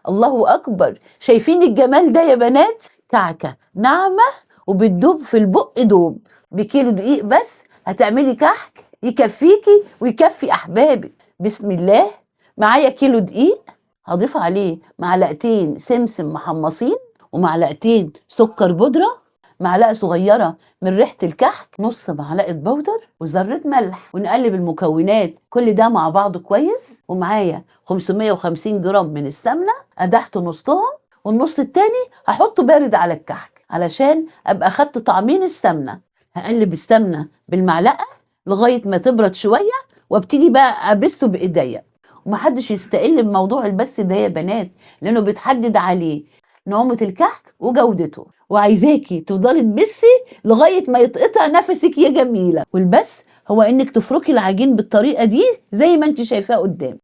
الله اكبر، شايفين الجمال ده يا بنات؟ كعكه ناعمة وبتدوب في البق دوب. بكيلو دقيق بس هتعملي كحك يكفيكي ويكفي احبابك. بسم الله. معايا كيلو دقيق، هضيف عليه معلقتين سمسم محمصين ومعلقتين سكر بودرة، معلقة صغيرة من ريحة الكحك، نص معلقة بودر وذرة ملح، ونقلب المكونات كل ده مع بعضه كويس. ومعايا 550 جرام من السمنة، قدحت نصهم والنص التاني هحطه بارد على الكحك علشان ابقى خدت طعمين السمنة. هقلب السمنة بالمعلقة لغاية ما تبرد شوية وابتدي بقى ابسة بايديا. ومحدش يستقل بموضوع البس ده يا بنات، لانه بيتحدد عليه نعومة الكحك وجودته. وعايزاكي تفضلي تبسي لغاية ما يتقطع نفسك يا جميلة. والبس هو انك تفركي العجين بالطريقة دي زي ما انت شايفاه قدام.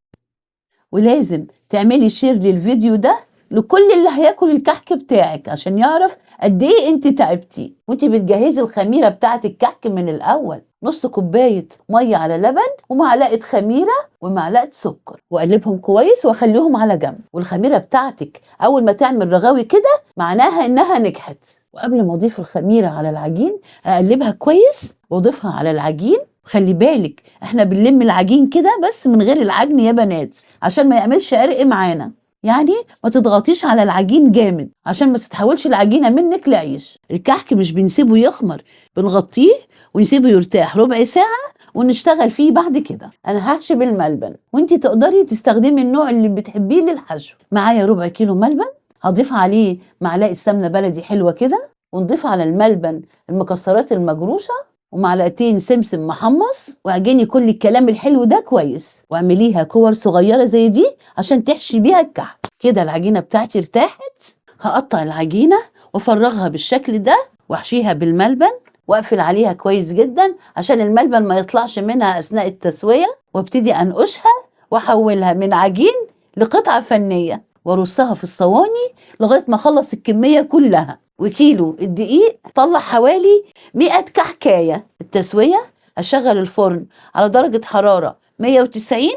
ولازم تعملي share للفيديو ده لكل اللي هياكل الكحك بتاعك عشان يعرف قد ايه انت تعبتي وانت بتجهزي الخميرة بتاعة الكحك من الاول. نص كوباية مية على لبن ومعلقة خميرة ومعلقة سكر، واقلبهم كويس واخليهم على جنب. والخميرة بتاعتك اول ما تعمل رغاوي كده معناها انها نجحت. وقبل ما اضيف الخميرة على العجين اقلبها كويس واضيفها على العجين. خلي بالك احنا بنلم العجين كده بس من غير العجن يا بنات عشان ما يعملش عرق معانا، يعني ما تضغطيش على العجين جامد عشان ما تتحولش العجينة منك لعيش. الكحك مش بنسيبه يخمر، بنغطيه ونسيبه يرتاح ربع ساعة ونشتغل فيه بعد كده. انا هحشي بالملبن، وانتي تقدري تستخدمي النوع اللي بتحبيه للحشو. معايا ربع كيلو ملبن، هضيف عليه معلقة سمنة بلدي حلوة كده، ونضيف على الملبن المكسرات المجروشة ومعلقتين سمسم محمص، واعجني كل الكلام الحلو ده كويس واعمليها كور صغيرة زي دي عشان تحشي بيها الكحك. كده العجينة بتاعتي ارتاحت. هقطع العجينة وافرغها بالشكل ده واحشيها بالملبن واقفل عليها كويس جدا عشان الملبن ما يطلعش منها اثناء التسوية، وابتدي انقشها واحولها من عجين لقطعة فنية وارصها في الصواني لغاية ما اخلص الكمية كلها. وكيلو الدقيق طلع حوالي 100 كحكاية. التسوية هشغل الفرن على درجة حرارة 190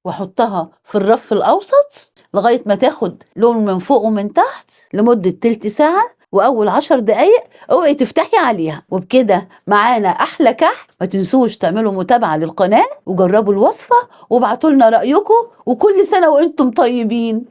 واحطها في الرف الاوسط لغاية ما تاخد لون من فوق ومن تحت لمدة تلت ساعة، واول 10 دقايق اوعي تفتحي عليها. وبكده معانا احلى كحك. ما تنسوش تعملوا متابعة للقناة وجربوا الوصفة وابعتوا لنا رأيكم، وكل سنة وانتم طيبين.